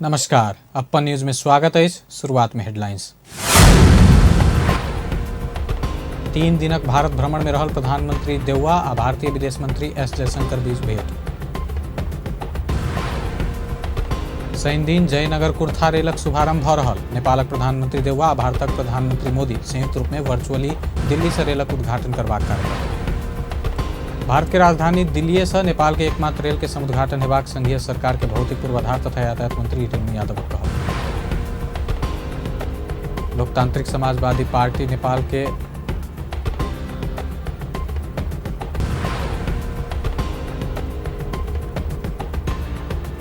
नमस्कार, अप्पन न्यूज में स्वागत है। शुरुआत में हेडलाइंस। 3 दिनक भारत भ्रमण में रहल प्रधानमंत्री देउवा आ भारतीय विदेश मंत्री एस जयशंकर बीच भेंट। शनि दिन जयनगर कुर्था रेलक शुभारंभ भ रहल। नेपालक प्रधानमंत्री देउवा आ भारतक प्रधानमंत्री मोदी संयुक्त रूप में वर्चुअली दिल्ली से रेलक उद्घाटन करबाक कार्यक्रम। भारत के राजधानी दिल्ली से नेपाल के एकमात्र रेल के समुद्घाटन हेबाक संघीय सरकार के भौतिक पूर्वाधार तथा यातायात मंत्री रेणु यादव कहल। लोकतांत्रिक समाजवादी पार्टी नेपाल के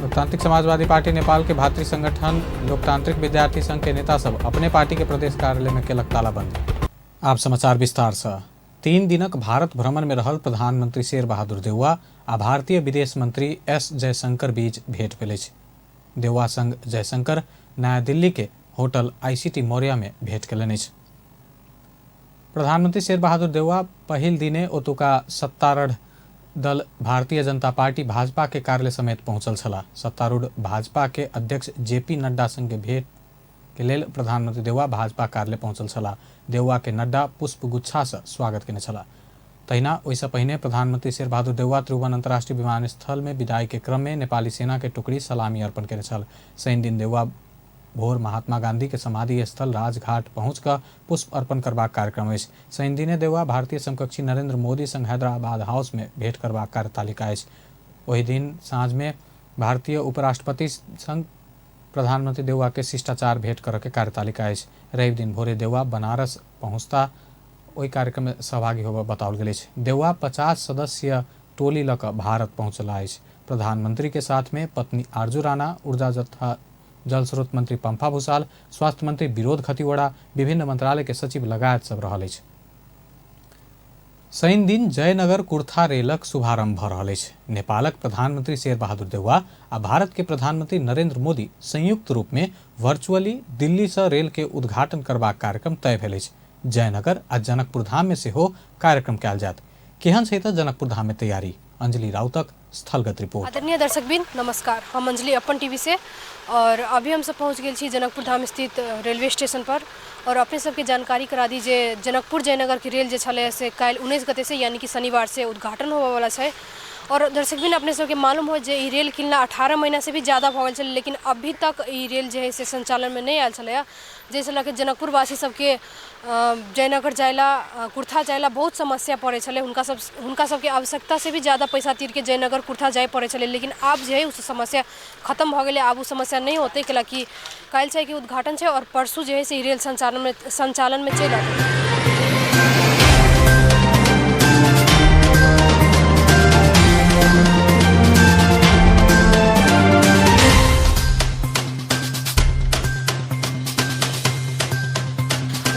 लोकतांत्रिक समाजवादी पार्टी नेपाल के भातृ संगठन लोकतांत्रिक विद्यार्थी संघ के नेता सब अपने पार्टी के प्रदेश कार्यालय में केलक तालाबंदी। आप समाचार विस्तार से। 3 दिनक भारत भ्रमण में रहल प्रधानमंत्री शेर बहादुर देउवा आ भारतीय विदेश मंत्री एस जयशंकर बीच भेंट भेल अछि। देउवा संग जयशंकर नया दिल्ली के होटल आईसीटी मौर्य में भेंट केलनि अछि। प्रधानमंत्री शेर बहादुर देउवा पहिल दिने ओतुका सत्तारूढ़ दल भारतीय जनता पार्टी भाजपा के कार्यालय समेत पहुंचल छलाह। सत्तारूढ़ भाजपा के अध्यक्ष जेपी नड्डा संगे भेंट के लेल प्रधानमंत्री देउवा भाजपा कार्यालय पहुंचल छलाह। देउवा के नड्डा पुष्प गुच्छा से स्वागत केने छलाह। तहिना ओहिसँ पहिने प्रधानमंत्री शेर बहादुर देउवा त्रिभुवन अंतर्राष्ट्रीय विमानस्थल में विदाई के क्रम में नेपाली सेना के टुकड़ी सलामी अर्पण केने छल। शनि दिन देउवा भोर महात्मा गांधी के समाधि स्थल राजघाट पहुँच कऽ पुष्प अर्पण करबाक कार्यक्रम अछि। शनि दिने देउवा भारतीय समकक्षी नरेंद्र मोदी संग हैदराबाद हाउस में भेंट करबाक कार्यतालिका अछि। ओहि दिन साँझ में भारतीय उपराष्ट्रपति संग प्रधानमंत्री देउवा के शिष्टाचार भेंट करऽ के कार्यतालिका अछि। रवि दिन भोरे देउवा बनारस पहुँचता ओहि कार्यक्रम में सहभागी होबऽ बताओल गेल अछि। देउवा 50 सदस्यीय टोली लऽ कऽ भारत पहुँचला अछि। प्रधानमंत्री के साथ में पत्नी आरजू राणा, ऊर्जा तथा जल स्रोत मंत्री पंफा भूषाल, स्वास्थ्य मंत्री विरोध खतिवड़ा, विभिन्न मंत्रालय के सचिव लगायत सब रहल अछि। शनि दिन जयनगर कुर्था रेलक शुभारंभ भ रहल अछि। नेपालक प्रधानमंत्री शेर बहादुर देउवा आ भारत के प्रधानमंत्री नरेंद्र मोदी संयुक्त रूप में वर्चुअली दिल्ली से रेल के उद्घाटन करबाक कार्यक्रम तय भेल अछि। जयनगर आ जनकपुर धाम में सेहो कार्यक्रम कयल जायत। केहन छै तऽ जनकपुर धाम में तैयारी, अंजलि राउतक स्थलगत रिपोर्ट। आदरणीय दर्शकबिन नमस्कार, हम अंजलि अपन टीवी से और अभी हम सब पहुँच गेल छी जनकपुर धाम स्थित रेलवे स्टेशन पर। और अपने सबके जानकारी करा दी जे जनकपुर जयनगर के रेल जे छलै से काल्हि 19 गते से यानी कि शनिवार से उद्घाटन होबयवला छै। और दर्शकबिन अपने सबके मालूम हो जे ई रेल किनला 18 महीना से भी ज़्यादा भऽ गेल छलै, लेकिन अभी तक ई रेल जे है से संचालनमे नहि आयल छलैए, जाहिसँ लऽ कऽ जनकपुरवासी सबके जयनगर जाइला कुर्था जाइला बहुत समस्या पड़ै छलै। हुनका सबके आवश्यकता से भी ज़्यादा पैसा तीरके जयनगर कुर्था जाय पड़ै छलै, लेकिन आब जे है ओ समस्या खत्म भऽ गेलै। आब ओ समस्या नहि होतै, कैलाकि काल्हि छै कि उद्घाटन छै और परसू जे है से ई रेल संचालनमे चलि अतै।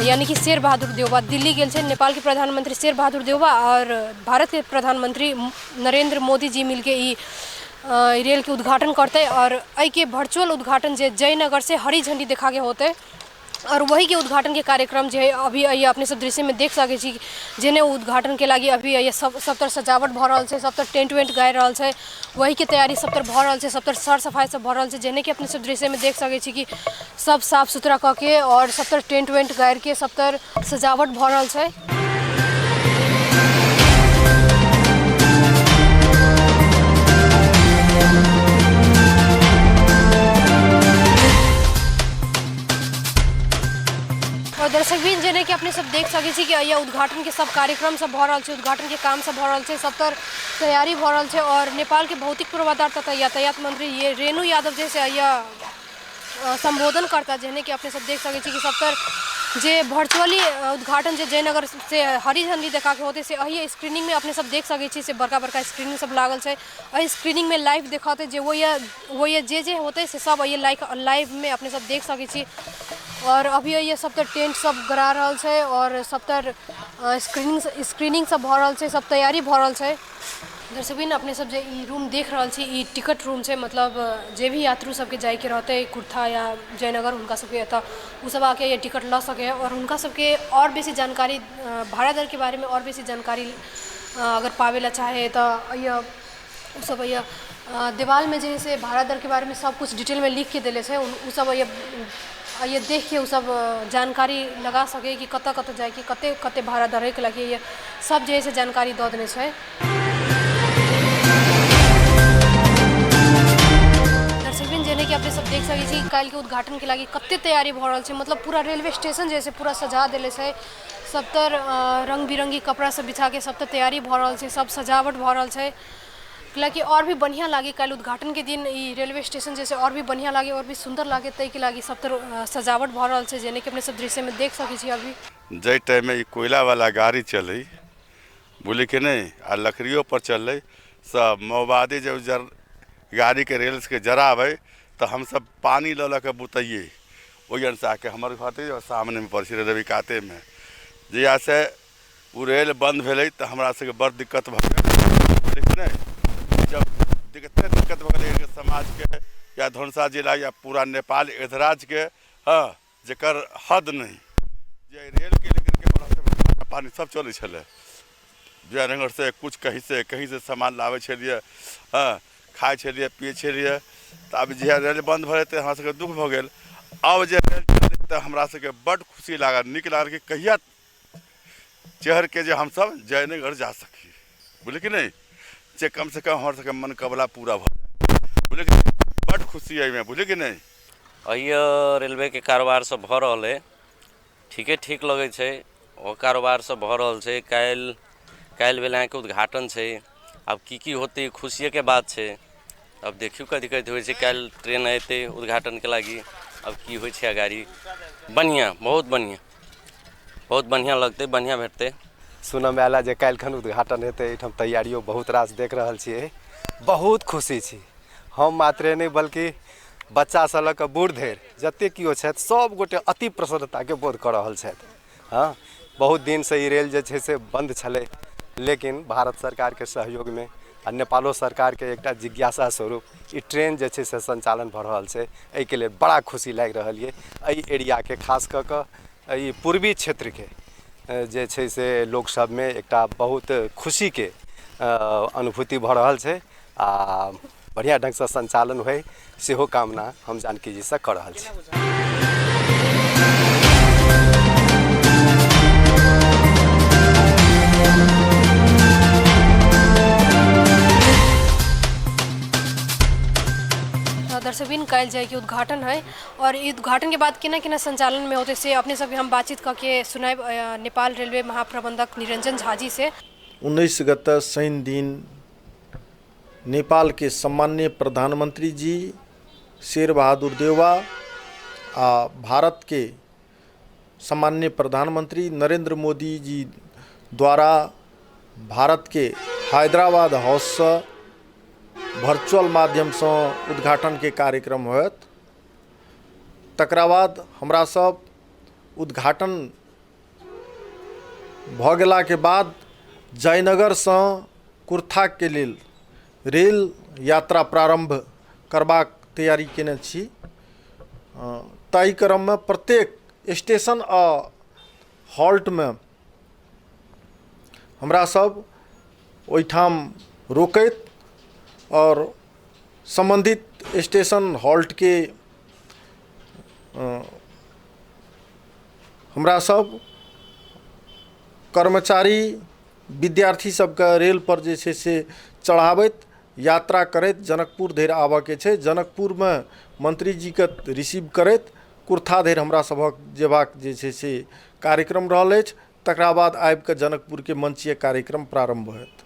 यानी कि शेर बहादुर देउवा दिल्ली गेल छै। नेपाल के प्रधानमंत्री शेर बहादुर देउवा और भारत के प्रधानमंत्री नरेंद्र मोदी जी मिलके ई रेल के उद्घाटन करतै। और एहिके वर्चुअल उद्घाटन जे जयनगर से हरी झंडी देखा के होतै और वही के उद्घाटन के कार्यक्रम जे है अभी अपने सब दृश्य में देख सकै छी जेने उद्घाटन के लागि अभी सब तरह सजावट भऽ रहल छै, सब तरह टेंट वेंट गाड़ि रहल छै, वही के तैयारी सब तरह भऽ रहल छै, सब तरह सर सफाई सब भऽ रहल छै। जेने कि अपने सब दृश्य में देख सकै छी कि सब साफ सुथरा कऽ के और सब तरह टेंट वेंट गाड़ि के सब तरह सजावट भऽ रहल छै। और दर्शकबिन जेने कि अपने सब देख सकै छी कि यह उद्घाटन के सब कार्यक्रम सब भऽ रहल छै, उद्घाटन के काम सब भऽ रहल छै, सब तरह तैयारी भऽ रहल छै। और नेपाल के भौतिक पूर्वाधार तथा यातायात मंत्री ये रेणु यादव जे से यह संबोधन करता, जेने कि अपने सब देख सकै छी कि सब तरह जे वर्चुअली उद्घाटन जे जयनगर से हरी झंडी देखा के होते से एही स्क्रीनिंग में अपने सब देख सकै छी से बड़का बड़का स्क्रीनिंग सब लागल छै। एहि स्क्रीनिंग में लाइव देखते जे वो ये जे जे होते से सब ये लाइव में अपने सब देख सकै छी। और अभी ये सब तर टेंट सब गड़ा रहल छै और सब तर स्क्रीनिंग सब भऽ रहल छै, सब तैयारी भऽ रहल छै। दर्शकबिन अपने सब जे ई रूम देख रहल छी ई टिकट रूम छै, मतलब जे भी यात्रु सबके जाइके रहतै कुर्था या जयनगर हुनका सबके एतऽ ओ सब आके ये टिकट लऽ सकैए। और हुनका सबके और बेसी जानकारी भाड़ा दरके बारेमे और बेसी जानकारी अगर पाबै ला चाहे तऽ ओ सब ये देवाल में जे है से भाड़ा दर के बारे में सब कुछ डिटेल में लिख के देले छै। उ सब ये देख के उ सब जानकारी लगा सके कि कतऽ कतऽ जाइके कते कते भाड़ा दर है के लागि ये सब जे है से जानकारी दऽ देने छै। दर्शकबिन जेने कि अपने सब देख सकै छी काल्हि के उद्घाटन के लागि कते तैयारी भऽ रहल छै। मतलब पूरा रेलवे स्टेशन जे है से पूरा सजा देले छै, सबतर रंग बिरंगी कपड़ा सब बिछा के सबतर तैयारी भऽ रहल छै, सब सजावट भऽ रहल छै कि और भी बढ़िया लागे काल्हि उद्घाटन के दिन ई रेलवे स्टेशन जैसे और भी बढ़िया लागे और भी सुंदर लागे तै के लागी सबतर सजावट भऽ रहल छै, जेने कि अपने सब दृश्य में देख सकै छी। अभी जै टाइम में ई कोयला वाला गाड़ी चलै बोले कि नहीं आ लकड़ियों पर चलै, सब माओवादी जब जर गाड़ी के रेल्स के जराबै तो हम सब पानी लऽ लऽ के बुतैयै। ओहि अनुसार के हमर घर सामने में पड़ै छै रेलवे काते में। जहिया से ओ रेल बंद भेलै तऽ हमरा सबके बड़ दिक्कत भऽ गेल बोले कि नहीं। जब दिक्कत दिक्कत भऽ गेलै समाज के या धनुषा जिला या पूरा नेपाल ऐतराज के, हाँ जकर हद नहीं, जे रेल के लेकर के हमरा पानी सब चलै छलै। जयनगर से कुछ कहीं से सामान लाबै छलियै, हाँ खाइ छलियै पियै छलियै। तऽ आब जहिया रेल बंद भऽ जेतै हमरा सबके दुख भऽ गेल। आब जे रेल चललै तऽ हमरा सबके बड्ड खुशी लागल, नीक लागल कि कहिया चढ़ के जे हमसब जयनगर जा सकी, बुझलियै कि नहीं, जे कम से कम हमर सबके मनकबला पूरा भऽ जाए, बुझलियै कि नहीं? बड्ड खुशी एहिमे, बुझलियै कि नहीं। अहिया रेलवे के कारोबार सब भऽ रहल है, ठीके ठीक लगै छै, ओ कारोबार सब भऽ रहल छै। काल्हि भेल अहाँके उद्घाटन छै, आब की की होतै खुशिएके बात छै। अब देखियौ कथी कथी होइ छै। काल्हि ट्रेन अयतै उद्घाटनके लागि, अब की होइ छै अगाड़ी। बढ़िआँ, बहुत बढ़िआँ, बहुत बढ़िआँ लगतै, बढ़िआँ भेटतै। सुनऽमे आयल जे काल्हिखन उद्घाटन हेतै, एहिठाम तैयारियो बहुत रास देख रहल छियै, बहुत खुशी छी हम मात्रे नहि बल्कि बच्चासँ लऽ कऽ बूढ़ धरि जतेक केओ छथि सब गोटे अति प्रसन्नताके बोध कऽ रहल छथि। हँ बहुत दिनसँ ई रेल जे छै से बन्द छलै, लेकिन भारत सरकारके सहयोगमे आ नेपालो सरकारके एकटा जिज्ञासा स्वरूप ई ट्रेन जे छै से सञ्चालन भऽ रहल छै। एहिके लेल बड़ा खुशी लागि रहल ये। एहि एरियाके खास कऽ कऽ एहि पूर्वी क्षेत्रके जे छै से लोक सबमे एकटा बहुत खुशीके अनुभूति भऽ रहल छै आ बढ़िआँ ढङ्गसँ सञ्चालन होइ सेहो कामना हम जानकी जीसँ कऽ रहल छी। दर्शकबिन काल्हि जाय के उद्घाटन है और ई उद्घाटन के बाद केना केना संचालन में होते से अपने सब हम बातचीत करके सुनाएब नेपाल रेलवे महाप्रबंधक निरंजन झा जी से। 19 गते शनि दिन नेपाल के सम्माननीय प्रधानमंत्री जी शेर बहादुर देउवा आ भारत के सम्माननीय प्रधानमंत्री नरेंद्र मोदी जी द्वारा भारत के हैदराबाद हाउस से वर्चुअल माध्यम से उद्घाटन के कार्यक्रम होयत। तकरा बाद हमरा सब उद्घाटन भऽ गेला के बाद जयनगर से कुर्था के लेल रेल यात्रा प्रारंभ करबाक तैयारी केने छी। ताहि क्रममे प्रत्येक स्टेशन आ हॉल्टमे हमरा सब ओहिठाम रोकैत और संबंधित स्टेशन हॉल्ट के हमरा सब कर्मचारी विद्यार्थी सबके रेल पर जे छै से चढ़ाबैत यात्रा करैत जनकपुर धरि आबऽके छै। जनकपुरमे मंत्री जीके रिसीव करैत कुर्था धरि हमरा सभक जेबाक जे छै से कार्यक्रम रहल अछि। तकरा बाद आबिकऽ जनकपुरके मंचीय कार्यक्रम प्रारंभ होयत।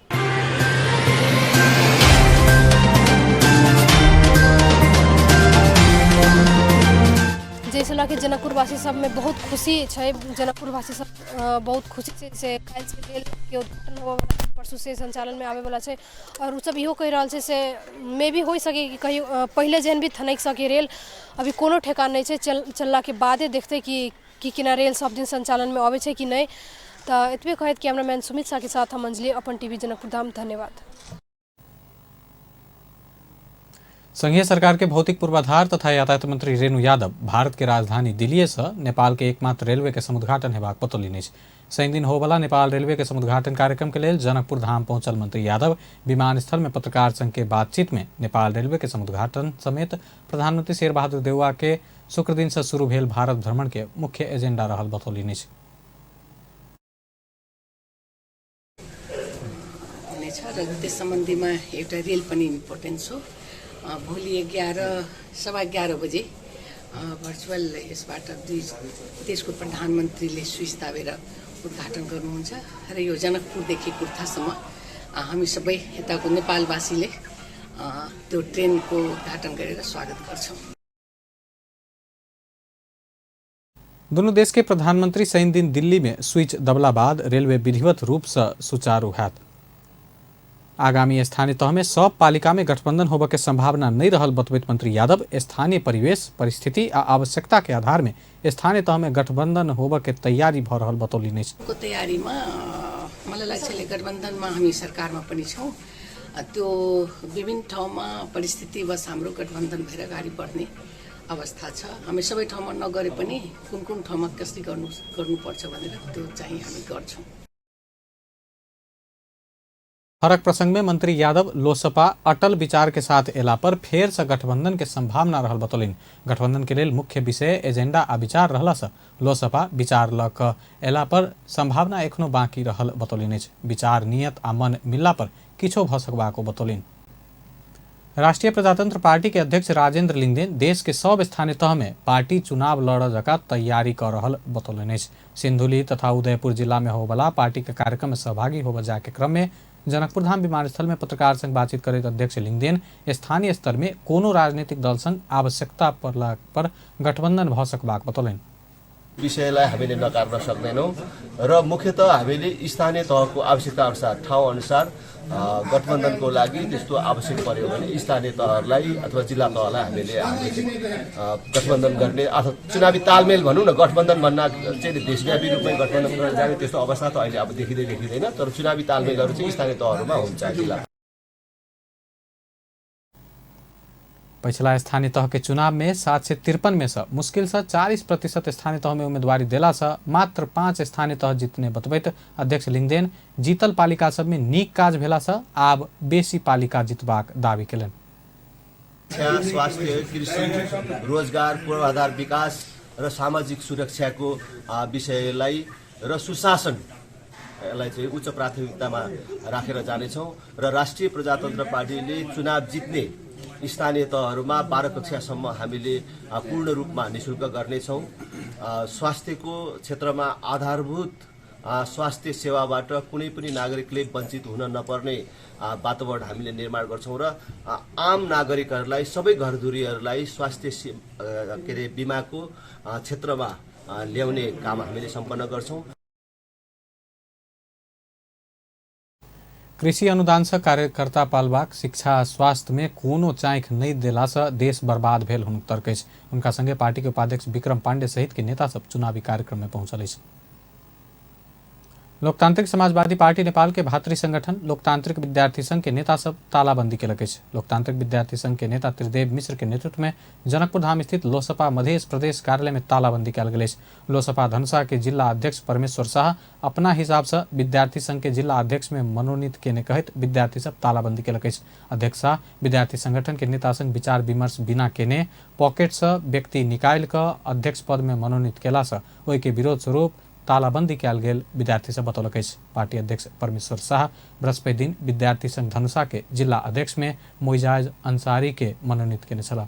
जैसे लऽ के जनकपुरवासी सबमे बहुत खुशी छै, जनकपुरवासी सब बहुत खुशी छै से काल्हि से रेल के उद्घाटन होबऽवला, परसू से संचालनमे आबैवला छै। और ओ सब इहो कहि रहल छै से मे भी होइ सके कि कहियो पहिले जेहन भी थनकि सके रेल, अभी कोनो ठेकान नहि छै, चललाके बादे देखतै कि केना रेल सब दिन संचालनमे अबै छै कि नहि। तऽ एतबे कहैत कैमरामैन सुमित शाह के साथ हम अंजलि, अपन टीवी जनकपुर धाम। धन्यवाद। संघीय सरकार के भौतिक पूर्वाधार तथा यातायात मंत्री रेणु यादव भारत के राजधानी दिल्ली से नेपाल के एकमात्र रेलवे के समुद्घाटन हेबाक बतौलनि अछि। शनि दिन होबला नेपाल रेलवे के समुद्घाटन कार्यक्रम के लेल जनकपुर धाम पहुंचल मंत्री यादव विमानस्थल में पत्रकार संघ के बातचीत में नेपाल रेलवे के समुद्घाटन समेत प्रधानमंत्री शेरबहादुर देउवा के शुक्र दिन से शुरू भेल भारत भ्रमण के मुख्य एजेंडा रहल बतौलनि अछि। हुनेछ र त्यस सम्बन्धीमा एउटा रेल पनि इम्पोर्टेन्ट हो। भोलि 11:15 बजे भर्चुअल यसबाट दुई देशको प्रधानमन्त्रीले स्विच दाबेर उद्घाटन गर्नुहुन्छ र यो जनकपुरदेखि कुर्थासम्म हामी सबै यताको नेपालवासीले त्यो ट्रेनको उद्घाटन गरेर स्वागत गर्छौँ। दुनू देश के प्रधानमंत्री शनि दिन दिल्ली में स्विच दबला बाद रेलवे विधिवत रूप से सुचारू हैत। आगामी स्थानीय तह में सब पालिका में गठबंधन होबय के संभावना नहीं रहल बतबैत मंत्री यादव स्थानीय परिवेश, परिस्थिति आ आवश्यकता के आधार में स्थानीय तह में गठबंधन होबय के तैयारी भ रहल बतौलनि अछि। को तयारीमा मलाई लाग्छ अहिले गठबन्धनमा हामी सरकारमा पनि छौँ। त्यो विभिन्न ठाउँमा परिस्थितिवश हाम्रो गठबन्धन भएर अगाडि बढ्ने अवस्था छ। हामी सबै ठाउँमा नगरे पनि कुन कुन ठाउँमा कसरी गर्नुपर्छ भनेर त्यो चाहिँ हामी गर्छौँ। फरक प्रसंग में मंत्री यादव लोसपा अटल विचार के साथ एला पर फेर से गठबंधन के संभावना रहल बतौलनि। गठबंधन के लेल मुख्य विषय एजेंडा आ विचार रहला से लोसपा विचार ल क एला पर संभावना एखनो बाकी रहल बतौलनि अछि। विचार, नियत आ मन मिलला पर किछो भ सकबाक बतौलनि। राष्ट्रीय प्रजातंत्र पार्टी के अध्यक्ष राजेंद्र लिंगदेन देश के सब स्थानीय तह में पार्टी चुनाव लड़ जका तैयारी कर रहल बतौलनि अछि। सिंधुली तथा उदयपुर जिला में होबला पार्टी के कार्यक्रम में सहभागी होबय जाय के क्रम में जनकपुर धाम विमानस्थल में पत्रकार संग बातचीत करैत अध्यक्ष लिंगदेन स्थानीय स्तर में कोनो राजनीतिक दल संग आवश्यकता पड़ला पर गठबंधन भ सकबाक बतौलनि। विषयलाई हामीले नकार्न सक्दैनौँ र मुख्यतः हामीले स्थानीय तहको आवश्यकता अनुसार, ठाउँ अनुसार गठबन्धनको लागि त्यस्तो आवश्यक पर्यो भने स्थानीय तहहरूलाई अथवा जिल्ला तहलाई हामीले गठबन्धन गर्ने अथवा चुनावी तालमेल भनौँ न, गठबन्धन भन्न चाहिँ देशव्यापी रूपमा गठबन्धन गर्न जाने त्यस्तो अवस्था त अहिले अब देखिँदै देखिँदैन, तर चुनावी तालमेलहरू चाहिँ स्थानीय तहहरूमा हुन्छ जिल्ला। पछिला स्थानीय तह के चुनाव में 753 में से मुश्किल से 40% स्थानीय तह में उम्मीदवारी देला से मात्र 5 स्थानीय तह जीतने बतबैत अध्यक्ष लिंगदेन जीतल पालिका सब में नीक काज भेला से आब बेसी पालिका जीतबाक दावी केलनि। शिक्षा, स्वास्थ्य, कृषि, रोजगार, पूर्वाधार विकास र सामाजिक सुरक्षाको विषयलाई र सुशासनलाई चाहिँ उच्च प्राथमिकतामा राखेर जानेछौँ र राष्ट्रिय प्रजातन्त्र पार्टीले चुनाव जित्ने स्थानीय तहहरूमा 12 कक्षासम्म हामीले पूर्ण रूपमा निःशुल्क गर्नेछौँ। स्वास्थ्यको क्षेत्रमा आधारभूत स्वास्थ्य सेवाबाट कुनै पनि नागरिकले वञ्चित हुन नपर्ने वातावरण हामीले निर्माण गर्छौँ र आम नागरिकहरूलाई, सबै घरधुरीहरूलाई स्वास्थ्य के अरे बिमाको क्षेत्रमा ल्याउने काम हामीले सम्पन्न गर्छौँ। कृषि अनुदान से कार्यकर्ता पालबाक, शिक्षा स्वास्थ्य में कोनो चाँख नहीं देला से देश बर्बाद भेल हुनक तर्क अछि। उनका संगे पार्टी के उपाध्यक्ष विक्रम पांडे सहित के नेता सब चुनावी कार्यक्रम में पहुंचल अछि। लोकतांत्रिक समाजवादी पार्टी नेपाल के भातृ संगठन लोकतांत्रिक विद्यार्थी संघ के नेता सब तालाबंदी केलक अछि। लोकतांत्रिक विद्यार्थी संघ के नेता त्रिदेव मिश्र के नेतृत्व में जनकपुर धाम स्थित लोसपा मधेश प्रदेश कार्यालय में तालाबंदी कयल गेल अछि। लोसपा धनुषा के जिला अध्यक्ष परमेश्वर शाह अपना हिसाब से विद्यार्थी संघ के जिला अध्यक्ष में मनोनीत केने कहैत विद्यार्थी सब तालाबंदी केलक अछि। अध्यक्ष शाह विद्यार्थी संगठन के नेता संग विचार विमर्श बिना केने पॉकेट से व्यक्ति निकालि कऽ अध्यक्ष पद में मनोनीत केला से ओहि के विरोध स्वरूप तालाबंदी कयल गेल विद्यार्थी सब बतौलक अछि। पार्टी अध्यक्ष परमेश्वर शाह बृहस्पति दिन विद्यार्थी संघ धनुषा के जिला अध्यक्ष में मोइजाज अंसारी के मनोनीत केने छलाह।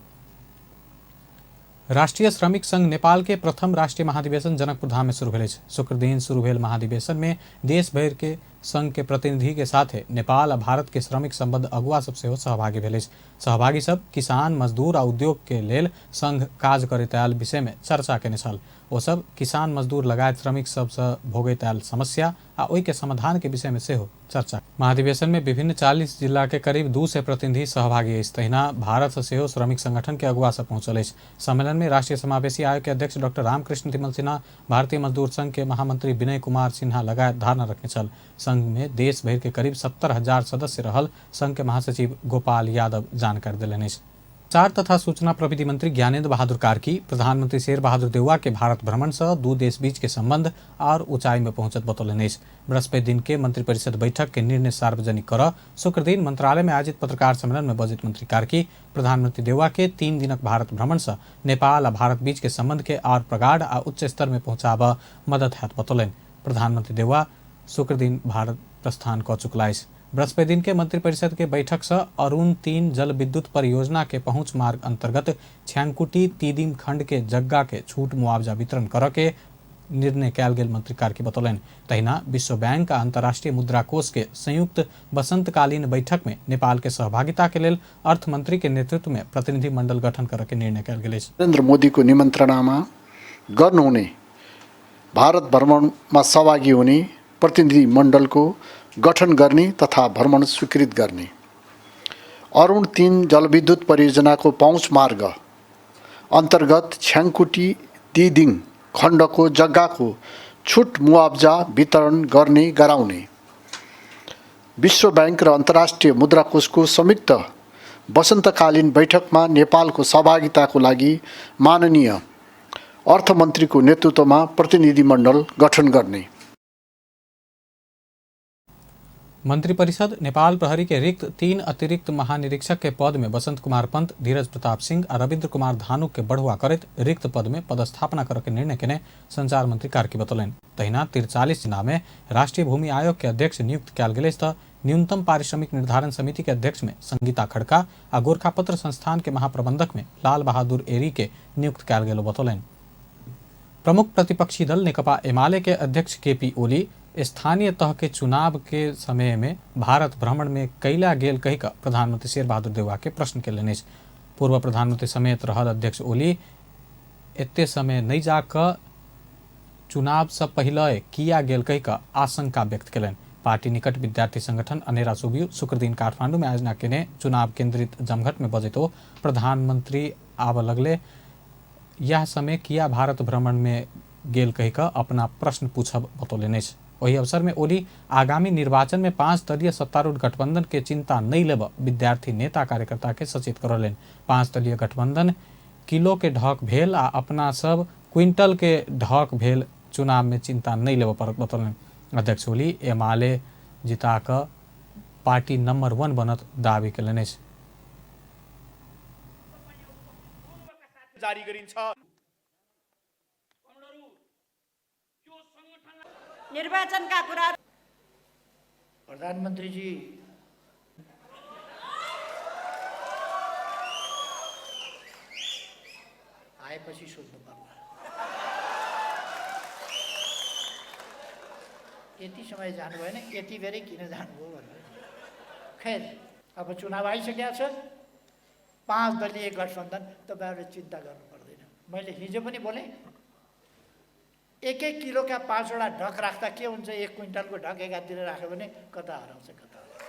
राष्ट्रीय श्रमिक संघ नेपाल के प्रथम राष्ट्रीय महाधिवेशन जनकपुर धाम में शुरू भेल अछि। शुक्र दिन शुरू भेल महाधिवेशन में देश भरि के संघ के प्रतिनिधि के साथे नेपाल आ भारत के श्रमिक संबद्ध अगुआ सब सेहो सहभागी भेल अछि। सहभागी सब किसान, मजदूर आ उद्योग के लेल संघ काज करैत आयल विषय में चर्चा केने छल। ओ सब किसान, मजदूर लगायत श्रमिक सबसँ भोगैत आयल समस्या आ ओहि के समाधान के विषय में सेहो चर्चा। महाधिवेशन में विभिन्न 40 जिला के करीब 200 प्रतिनिधि सहभागी अछि। तहिना भारत से सेहो श्रमिक संगठन के अगुआ सब पहुंचल अछि। सम्मेलन में राष्ट्रीय समावेशी आयोग के अध्यक्ष डॉक्टर रामकृष्ण तिमल सिन्हा, भारतीय मजदूर संघ के महामंत्री विनय कुमार सिन्हा लगायत धारणा रखने छल। संघ में देश भरि के करीब 70,000 सदस्य रहल संघ के महासचिव गोपाल यादव जानकारी देलनि अछि। संचार तथा सूचना प्रविधि मंत्री ज्ञानेन्द्र बहादुर कार्की प्रधानमंत्री शेर बहादुर देउवा के भारत भ्रमण से दू देश बीच के संबंध और ऊंचाई में पहुंचत बतौलनि अछि। बृहस्पति दिन के मंत्रिपरिषद बैठक के निर्णय सार्वजनिक कर शुक्र दिन मंत्रालय में आयोजित पत्रकार सम्मेलन में बजट मंत्री कार्की प्रधानमंत्री देउवा के 3 दिनक भारत भ्रमण से नेपाल आ भारत बीच के संबंध के और प्रगाढ़ आ उच्च स्तर में पहुंचाबऽ मदद हैत बतौलनि। प्रधानमंत्री देउवा शुक्र दिन भारत प्रस्थान कऽ चुकला अछि। बृहस्पति दिन के मंत्रिपरिषद के बैठक से अरुण 3 जल विद्युत परियोजना के पहुंच मार्ग अंतर्गत छ्यांकुटी तीदिम खंड के जग्गा के छूट मुआवजा वितरण कर के निर्णय कयल गेल मंत्री कार्की बतौलनि। तहिना विश्व बैंक आ अंतर्राष्ट्रीय मुद्रा कोष के संयुक्त बसंतकालीन बैठक में नेपाल के सहभागिता के लेल अर्थमंत्री के नेतृत्व में प्रतिनिधि मंडल गठन कर के निर्णय कयल गेल अछि। नरेन्द्र मोदीको निमन्त्रणामा गर्नुहुने भारत भ्रमणमा सहभागी हुने प्रतिनिधि मण्डलको गठन गर्ने तथा भ्रमण स्वीकृत गर्ने, अरुण 3 जलविद्युत परियोजनाको पहुँच मार्ग अन्तर्गत छ्याङकुटी दिदिङ खण्डको जग्गाको छुट मुआब्जा वितरण गर्ने गराउने, विश्व बैंक र अन्तर्राष्ट्रिय मुद्रा कोषको संयुक्त वसन्तकालीन बैठकमा नेपालको सहभागिताको लागि माननीय अर्थमन्त्रीको नेतृत्वमा प्रतिनिधिमण्डल गठन गर्ने। मंत्रिपरिषद नेपाल प्रहरी के रिक्त 3 अतिरिक्त महानिरीक्षक के पद में बसंत कुमार पंत, धीरज प्रताप सिंह और रविन्द्र कुमार धानुक के बढ़ुआ करैत रिक्त पद में पदस्थापना कर के निर्णय केने संचार मंत्री कार्की बतौलनि। तहिना 43 जिला में राष्ट्रीय भूमि आयोग के अध्यक्ष नियुक्त कयल गेल अछि त न्यूनतम पारिश्रमिक निर्धारण समिति के अध्यक्ष में संगीता खड़का आ गोरखापत्र संस्थान के महाप्रबंधक में लाल बहादुर एरी के नियुक्त कयल गेल बतौलनि। प्रमुख प्रतिपक्षी दल नेकपा एमाले के अध्यक्ष केपी ओली स्थानीय तह के चुनाव के समय में भारत भ्रमण में कैला गेल कहि कऽ प्रधानमंत्री शेर बहादुर देउवा के प्रश्न केलनि अछि। पूर्व प्रधानमंत्री समेत रहल अध्यक्ष ओली एते समय नहि जा कऽ चुनाव से पहिले किया गेल कहि कऽ आशंका व्यक्त केलनि। पार्टी निकट विद्यार्थी संगठन अनेरा सुबियु शुक्र दिन काठमांडू में आयोजना केने चुनाव केंद्रित जमघट में बजैत ओ प्रधानमंत्री आबऽ लगले यह समय किया भारत भ्रमण में गेल कहि कऽ अपना प्रश्न पूछब बतौलनि अछि। ओहि अवसर में ओली आगामी निर्वाचन में 5 दलीय सत्तारूढ़ गठबंधन के चिंता नहीं लेब विद्यार्थी नेता कार्यकर्ता के सचेत करौलनि। 5 दलीय गठबंधन किलो के ढक भेल आ अपना सब क्विंटल के ढक भेल चुनाव में चिंता नहीं लेब पड़त बतौलनि। अध्यक्ष ओली एमाले जिता कऽ पार्टी नंबर 1 बनत दावी केलनि अछि। जारी गरिन्छ। निर्वाचनका कुरा प्रधानमन्त्रीजी आएपछि सोध्नु पर्ला, यति समय जानु भएन, यति बेरै किन जानुभयो भनेर। खैर अब चुनाव आइसकेको छ, 5 दलीय गठबन्धन, तपाईँहरूले चिन्ता गर्नु पर्दैन। मैले हिजो पनि बोलेँ, 1-1 किलोका 5वटा ढक राख्दा के हुन्छ? 1 क्विन्टलको ढक एकातिर राख्यो भने कता हराउँछ कता हराउँछ।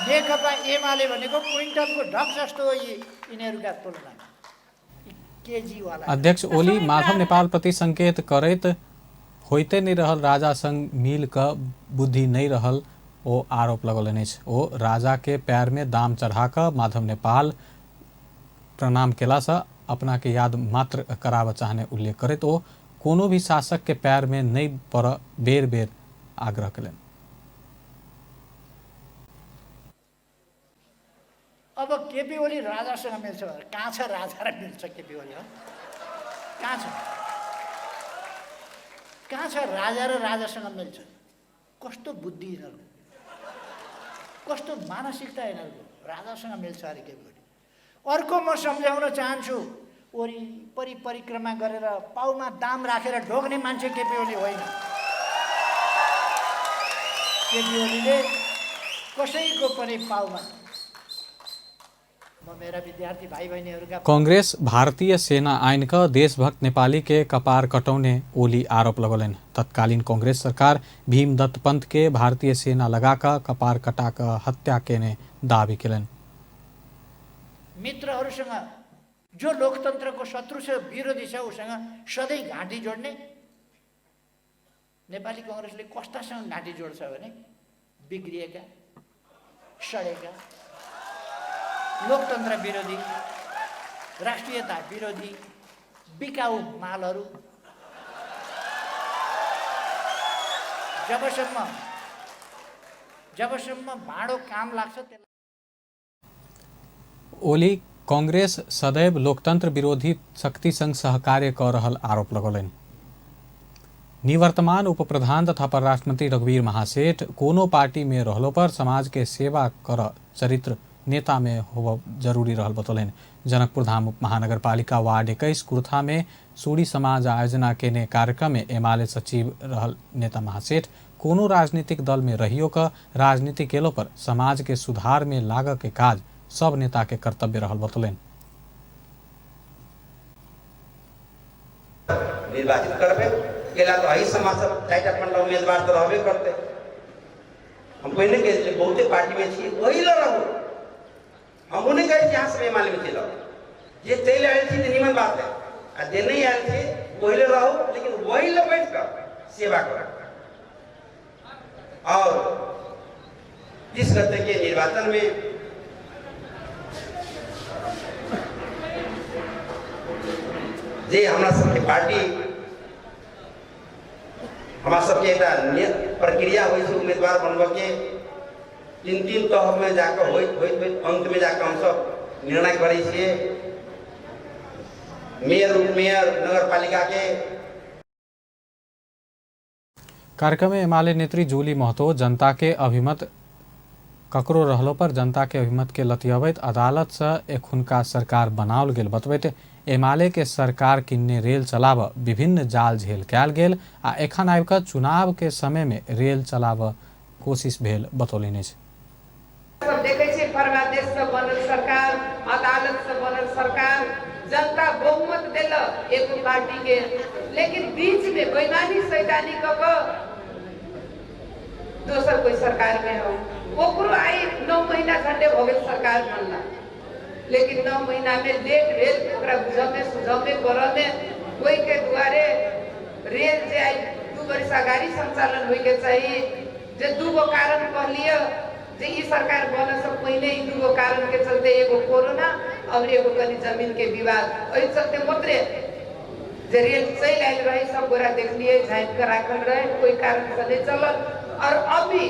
नेकपा एमाले भनेको क्विन्टलको ढक जस्तो हो यिनीहरूका तुलनामा, केजीवाला। अध्यक्ष ओली माधव नेपाल प्रति संकेत करैत होइते नहि रहल राजा संग मिल कऽ बुद्धि नहि रहल ओ आरोप लगौलनि अछि। ओ राजा के पैर में दाम चढ़ा कऽ माधव नेपाल प्रणाम केलासँ अपना के याद मात्र कराबऽ चाहने उल्लेख करैत ओ कोनो भी शासक के पैर में नहीं पड़ बेर बेर आग्रह केलनि। अब केपी ओली राजासँग मिल्छ भनेर कहाँ छ राजा र मिल्छ केपी ओली? कहाँ छ, कहाँ छ राजा र राजासँग मिल्छ? कस्तो बुद्धि यिनीहरूको, कस्तो मानसिकता यिनीहरूको, राजासँग मिल्छ अरे केपी ओली। अर्को म सम्झाउन चाहन्छु, वरिपरि परिक्रमा गरेर पाउमा दाम राखेर ढोग्ने मान्छे केपी ओली होइन। केपी ओलीले कसैको पनि पाउमा, म मेरा विद्यार्थी भाइ बहिनीहरूका। कांग्रेस भारतीय सेना आइन कऽ देशभक्त नेपाली के कपार कटौने ओली आरोप लगौलनि। तत्कालीन कांग्रेस सरकार भीमदत्त पंत के भारतीय सेना लगा कऽ कपार कटा कऽ हत्या केने दावी केलनि। मित्रहरूसँग जो लोकतन्त्रको शत्रु छ, विरोधी छ, उसँग सधैँ घाँटी जोड्ने नेपाली कङ्ग्रेसले कस्तासँग घाँटी जोड्छ भने बिग्रिएका, सडेका, लोकतन्त्र विरोधी, राष्ट्रियता विरोधी, बिकाउ मालहरू जबसम्म भाँडो काम लाग्छ त्यसलाई। ओली कांग्रेस सदैव लोकतंत्र विरोधी शक्ति संग सहकार्य क रहल आरोप लगौलनि। निवर्तमान उप प्रधान तथा परराष्ट्र मंत्री रघुवीर महासेठ कोनो पार्टी में रहलो पर समाज के सेवा कर चरित्र नेता में होब जरूरी रहल बतौलनि। जनकपुर धाम महानगरपालिका वार्ड 21 कुर्था में सूरी समाज आयोजना केने कार्यक्रम में एमाले सचिव रहल नेता महासेठ कोनो राजनीतिक दल में रहियो क राजनीति केलो पर समाज के सुधार में लागऽ के काज सब नेता के कर्तव्य रहल बतौलनि। निर्वाचित करबे केला तो एही समाज सब चारिटा पंडा उम्मीदवार तो रहबे करते। हम पहिने के बहुते पार्टी में छी ओही ल रहू, हम नहीं कहै छी अहाँ सब एमाले में चलि आउ, जे चलि आयल छी तऽ नीमन बात है, आ जे नहीं आयल छी ओहि ल रहू, लेकिन ओहि ल बैठ कऽ सेवा करू। और 30 गते के निर्वाचन में जे हमरा सबके पार्टी हमरा सबके एकटा प्रक्रिया होइ छै उम्मीदवार बनबऽ के, तीन तीन तह में जाकर होइत होइत होइत अंत में जाकर हम सब निर्णय करै छियै। मेयर उपमेयर नगरपालिका के कार्यक्रम में एमाले नेत्री जूली महतो जनता के अभिमत ककरो रहलो पर जनता के अभिमत के लतियबैत अदालत से एखुनका सरकार बनाओल गेल बतबैत एमाले के सरकार किन्ने रेल चलाब विभिन्न जाल झेल कयल गेल आ एखन आबि कऽ चुनाव के समय में रेल चलाब कोशिश भेल बतौलनि अछि। सब देखै छियै परमादेश से बनल सरकार, अदालत से बनल सरकार, जनता बहुमत देलक एगो पार्टी के, लेकिन बीच में बेईमानी शैतानी कऽ कऽ दोसर कोई सरकार में हो ओकरो आइ 9 महीना झंडे भऽ गेल सरकार बनला, लेकिन 9 महीना में लेट भेल ओकरा बुझऽ में सुझऽ में करऽ में, ओहि के दुआरे रेल जे आइ 2 बरिस अगाडि संचालन होइके चाही, जे 2 गो कारण कहलियै जे ई सरकार बनऽ से पहिने ई 2 गो कारण के चलते, एगो कोरोना और एगो कनि जमीन के विवाद, एहि चलते मात्रे जे रेल चलि आयल रहे सब गोरा देखलियै झाँपि कऽ राखल रहे, कोई कारण से नहीं चलल। और अभी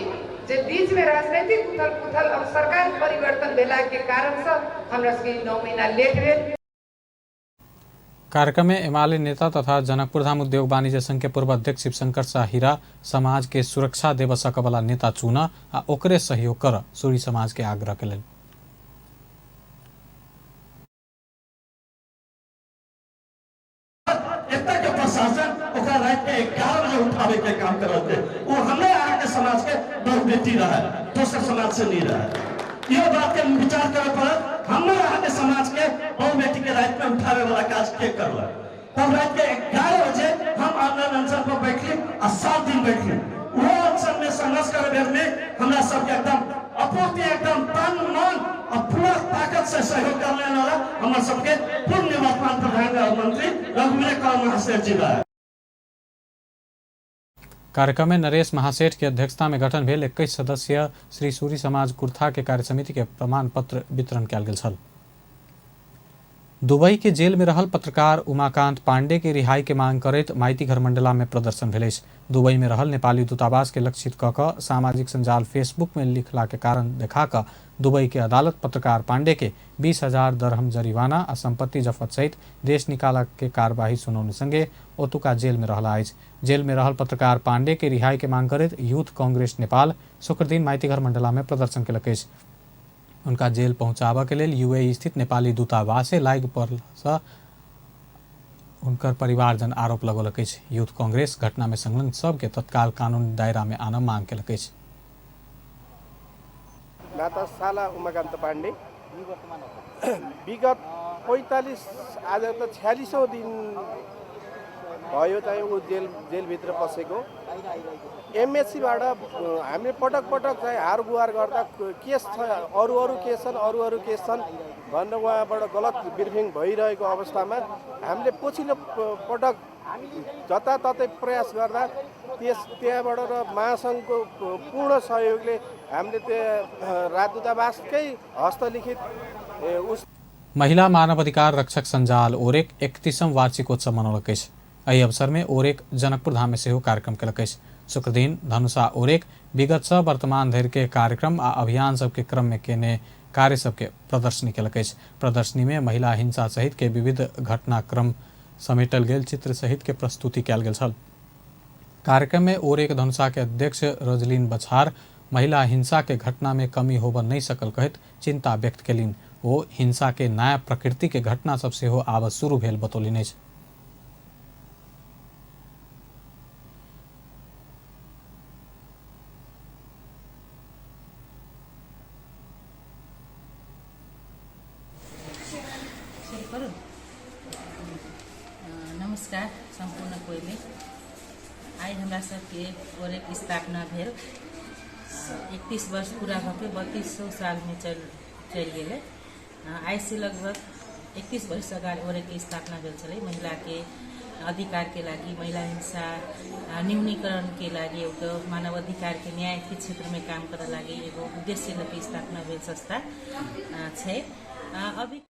जे बीच में राजनीतिक उथल पुथल और सरकार परिवर्तन भेला के कारण से हमरा सबके 9 महीना लेट भेल। कार्यक्रम में एमाले नेता तथा जनकपुर धाम उद्योग वाणिज्य संघ के पूर्व अध्यक्ष शिवशंकर शाह हीरा समाज के सुरक्षा देव सकवला नेता चुन आ ओकरे सहयोग कर सूरी समाज के आग्रह कयलनि। एतऽ के प्रशासन ओकरा राति के 11 बजे उठावे के काम कर रहल छै, वो हमरे अहाँ के समाज के बहु बेटी रहे, दोसर समाज से नहीं रहे। इहो बात के विचार करे पड़त, हमरे अहाँ के समाज के बहु बेटी के राति में उठावे वाला काज के करलक। तब राति के 11 बजे हम आमरण अनशन पर बैठली आ 7 दिन बैठली। वो अनशन में संघर्ष करे बेर में हमरा सबके एकदम अपूर्ति एकदम तन मन और पूरा ताकत से सहयोग करने वाला हमारे सबके पूर्व निवर्तमान प्रधानमंत्री रघुवीर कौर महासेठ जी रहे। कार्यक्रम में नरेश महासेठ के अध्यक्षता में गठन भेल 21 सदस्यीय श्री सूरी समाज कुर्था के कार्यसमिति के प्रमाण पत्र वितरण कयल गेल छल। दुबई के जेल में रहल पत्रकार उमाकांत पांडे के रिहाई के मांग करैत माइतीघर मंडला में प्रदर्शन भेल अछि। दुबई में रहल नेपाली दूतावास के लक्षित कऽ कऽ सामाजिक संजाल फेसबुक में लिखला के कारण देखा कऽ दुबई के अदालत पत्रकार पांडे के 20,000 दरहम जरिवाना आ संपत्ति जफत सहित देश निकाला के कार्यवाही सुनौने संगे ओतुका जेल में रहला अछि। जेल में रहल पत्रकार पांडे के रिहाई के मांग करैत यूथ कांग्रेस नेपाल शुक्रदिन माइतीघर मंडला में प्रदर्शन केलक अछि। उनका जेल पहुंचाबऽ के लेल यूएई स्थित नेपाली दूतावासे लागि पड़लासँ हुनकर परिवारजन आरोप लगौलक अछि। यूथ कांग्रेस घटना में संलग्न सबके तत्काल कानूनी दायरा में आनऽ मांग केलक अछि। नाता साला उमाकान्त पाण्डे विगत 45 आज त 46औं दिन भयो चाहिँ ऊ जेलभित्र पसेको। एमएससीबाट हामीले पटक पटक चाहिँ हार गुहार गर्दा केस छ, अरू अरू केस छन्, अरू अरू केस छन् भनेर उहाँबाट गलत ब्रिफिङ भइरहेको अवस्थामा हामीले पछिल्लो पटक जताततै प्रयास गर्दा त्यहाँबाट र महासङ्घको पूर्ण सहयोगले हामीले त्यहाँ राजदूतावासकै हस्तलिखित उस महिला मानवाधिकार रक्षक संजाल ओरेक 31म वार्षिकोत्सव मनौलक अछि। एहि अवसर में ओरेक जनकपुर धाम में सेहो कार्यक्रम केलक अछि। शुक्रदिन धनुषा ओरेक विगत सँ वर्तमान धरि के कार्यक्रम आ अभियान सबके क्रम में केने कार्य सबके प्रदर्शनी केलक अछि। प्रदर्शनी में महिला हिंसा सहित के विविध घटनाक्रम समेटल गेल चित्र सहित के प्रस्तुति कयल गेल छल। कार्यक्रम में ओरेक धनुषा के अध्यक्ष रोजलिन बछार महिला हिंसा के घटना में कमी होबऽ नहि सकल कहैत चिंता व्यक्त केलनि। ओ हिंसा के नया प्रकृति के घटना सब सेहो आब शुरू भेल बतौलनि अछि। नमस्कार सम्पूर्ण कोइले। आइ हमरा सबके ओरेक स्थापना भेल 31 वर्ष पूरा भऽ 3200 सालमे चलि गेलै। आइसँ लगभग 31 वर्ष अगाडि ओरेक स्थापना भेल छलै। महिलाके अधिकारके लागि, महिला हिंसा न्यूनीकरणके लागि, एउटा मानव अधिकारके न्यायके क्षेत्रमे काम करऽ लागि एगो उद्देश्य लऽ स्थापना भेल संस्था छै। अभी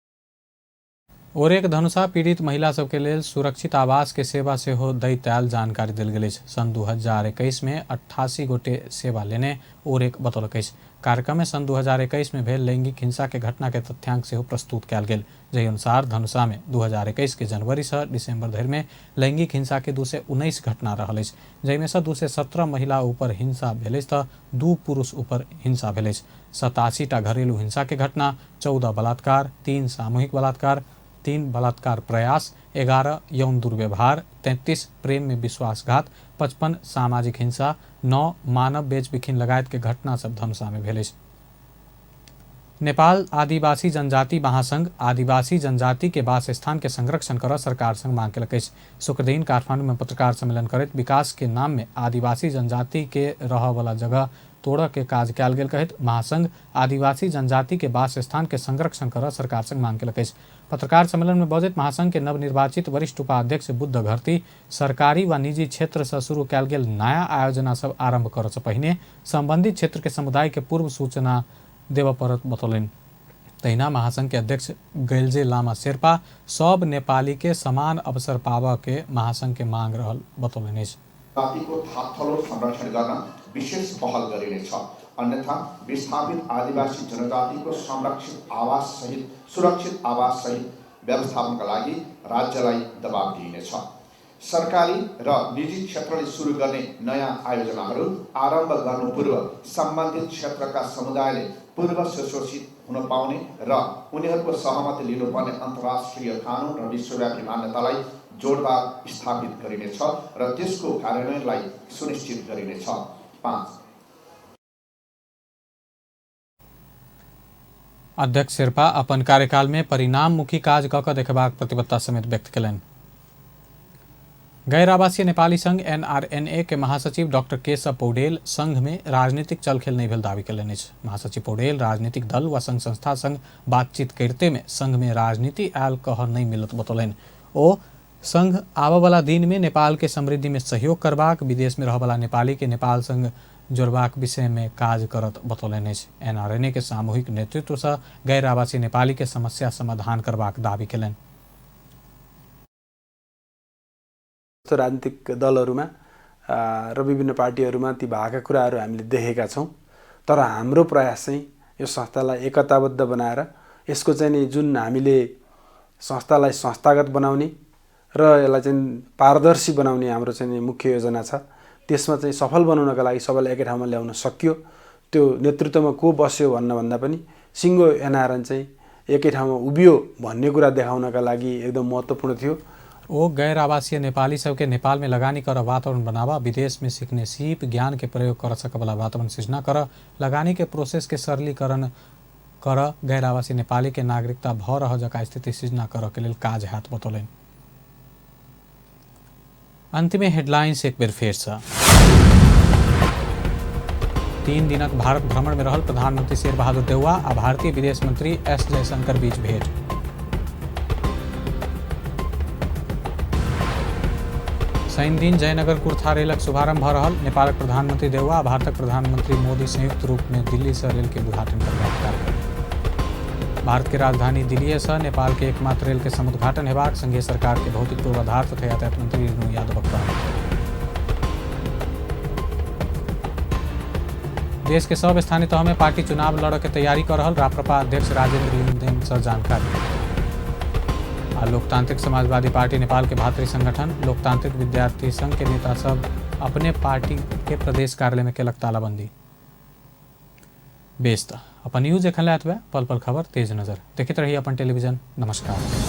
ओरेक धनुषा पीड़ित महिला सबके लेल सुरक्षित आवास के सेवा सेहो दैत आयल जानकारी देल गेल अछि। सन् 2021 में 88 गोटे सेवा लेने ओरेक बतौलक अछि। कार्यक्रम में सन् 2021 में भेल लैंगिक हिंसा के घटना के तथ्यांक सेहो प्रस्तुत कयल गेल, जाहि अनुसार धनुषा में 2021 के जनवरी से दिसंबर धरि में लैंगिक हिंसा के 219 घटना रहल अछि, जाहिमे से 217 महिला ऊपर हिंसा भेल अछि तऽ 2 पुरुष ऊपर हिंसा भेल अछि। 87 टा घरेलू हिंसा के घटना, 14 बलात्कार, 3 सामूहिक बलात्कार, 3 बलात्कार प्रयास, 11 यौन दुर्व्यवहार, 33 प्रेम में विश्वासघात, 55 सामाजिक हिंसा, 9 मानव बेचबिखिन लगायत के घटना सब धनुषा में भेल अछि। नेपाल आदिवासी जनजाति महासंघ आदिवासी जनजाति के वास स्थान के संरक्षण कर सरकार संग मांग केलक अछि। शुक्रदिन काठमांडू में पत्रकार सम्मेलन करैत विकास के नाम में आदिवासी जनजाति के रह वाला जगह तोड़ऽ के काज कयल गेल कहैत महासंघ आदिवासी जनजाति के वास स्थान के संरक्षण कर सरकार संग मांग केलक अछि। पत्रकार सम्मेलन में बजैत महासंघ के नवनिर्वाचित वरिष्ठ उपाध्यक्ष बुद्ध घरती सरकारी व निजी क्षेत्र से शुरू कयल गेल नया आयोजना सब आरंभ करऽ से पहिने संबंधित क्षेत्र के समुदाय के पूर्व सूचना देबऽ पड़त बतौलनि। तहिना महासंघ के अध्यक्ष गैलजे लामा शेर्पा सब नेपाली के समान अवसर पाबऽ के महासंघ के मांग रहल बतौलनि अछि। जातिको थालथलो संरक्षण गर्न विशेष पहल गरिनेछ, अन्यथा विस्थापित आदिवासी जनजातिको संरक्षित आवास सहित सुरक्षित आवास सहित व्यवस्थापनका लागि राज्यलाई दबाब दिइनेछ। सरकारी र निजी क्षेत्रले सुरु गर्ने नयाँ आयोजनाहरू आरम्भ गर्नु पूर्व सम्बन्धित क्षेत्रका समुदायले पूर्व सुसूचित हुन पाउने र उनीहरूको सहमति लिनुपर्ने अन्तर्राष्ट्रिय कानुन र विश्वव्यापी मान्यतालाई जोरदार स्थापित गरिनेछ र त्यसको कार्यान्वयनलाई सुनिश्चित गरिनेछ। 5 अध्यक्ष शेर्पा अपन कार्यकाल में परिणाममुखी काज कऽ देखबाक प्रतिबद्धता समेत व्यक्त केलनि। गैर आवासीय नेपाली संघ एनआरएनए के महासचिव डॉक्टर केशव पौडेल संघ में राजनीतिक चलखेल नहीं भेल दावी केलनि अछि। महासचिव पौडेल राजनीतिक दल व संघ संस्था संग बातचीत करिते में संघ में राजनीति आयल कह नहीं मिलत बतौलनि। ओ संघ आबऽवला दिन में नेपाल के समृद्धि में सहयोग करबाक, विदेश में रहऽवला नेपाली के नेपाल संग जोड़बाक विषय में काज करत बतौलनि अछि। एनआरएनए के सामूहिक नेतृत्व से गैर आवासीय नेपाली के समस्या समाधान करबाक दावी केलनि। राजनीतिक दलहरूमा र विभिन्न पार्टीहरूमा ती भएका कुराहरू हामीले देखेका छौँ, तर हाम्रो प्रयास चाहिँ यो संस्थालाई एकताबद्ध बनाएर यसको चाहिँ नि जुन हामीले संस्थालाई संस्थागत बनाउने र यसलाई चाहिँ पारदर्शी बनाउने हाम्रो चाहिँ मुख्य योजना छ, त्यसमा चाहिँ सफल बनाउनका लागि सबैलाई एकै ठाउँमा ल्याउन सकियो। त्यो नेतृत्वमा को बस्यो भन्नभन्दा पनि सिङ्गो एनआरएन चाहिँ एकै ठाउँमा उभियो भन्ने कुरा देखाउनका लागि एकदम महत्त्वपूर्ण थियो। ओ गैर आवासीय नेपाली सबके नेपाल में लगानी कर वातावरण बनावा, विदेश में सीखने सीप ज्ञान के प्रयोग कर सकवला वातावरण सृजना कर, लगानी के प्रोसेस के सरलीकरण कर, गैर आवासीय नेपाली के नागरिकता भ रह जका स्थिति सृजना कर के लेल काज हैत बतौलनि। अंत में हेडलाइंस एक बेर फेर से। 3 दिनक भारत भ्रमण में रहल प्रधानमंत्री शेरबहादुर देउवा आ भारतीय विदेश मंत्री एस जयशंकर बीच भेंट। शनि दिन जयनगर कुर्था रेलक शुभारंभ भ रहल। नेपालक प्रधानमंत्री देउवा आ भारतक प्रधानमंत्री मोदी संयुक्त रूप में दिल्ली से रेल के उद्घाटन करबाक कार्यक्रम। भारत के राजधानी दिल्ली से नेपाल के एकमात्र रेल के समुद्घाटन हेबाक संघीय सरकार के भौतिक पूर्वाधार तथा यातायात मंत्री रेणु यादवक कहब। देश के सब स्थानीय तह में पार्टी चुनाव लड़े के तैयारी कर रहल राप्रपा अध्यक्ष राजेंद्र लिंगदेन से जानकारी। आ लोकतांत्रिक समाजवादी पार्टी नेपाल के भातृ संगठन लोकतांत्रिक विद्यार्थी संघ के नेता सब अपने पार्टी के प्रदेश कार्यालय में केलक तालाबंदी। बेस त अपन न्यूज एखन लए एतबे, पल पल खबर तेज नजर देखैत रही अपन टेलीविजन। नमस्कार।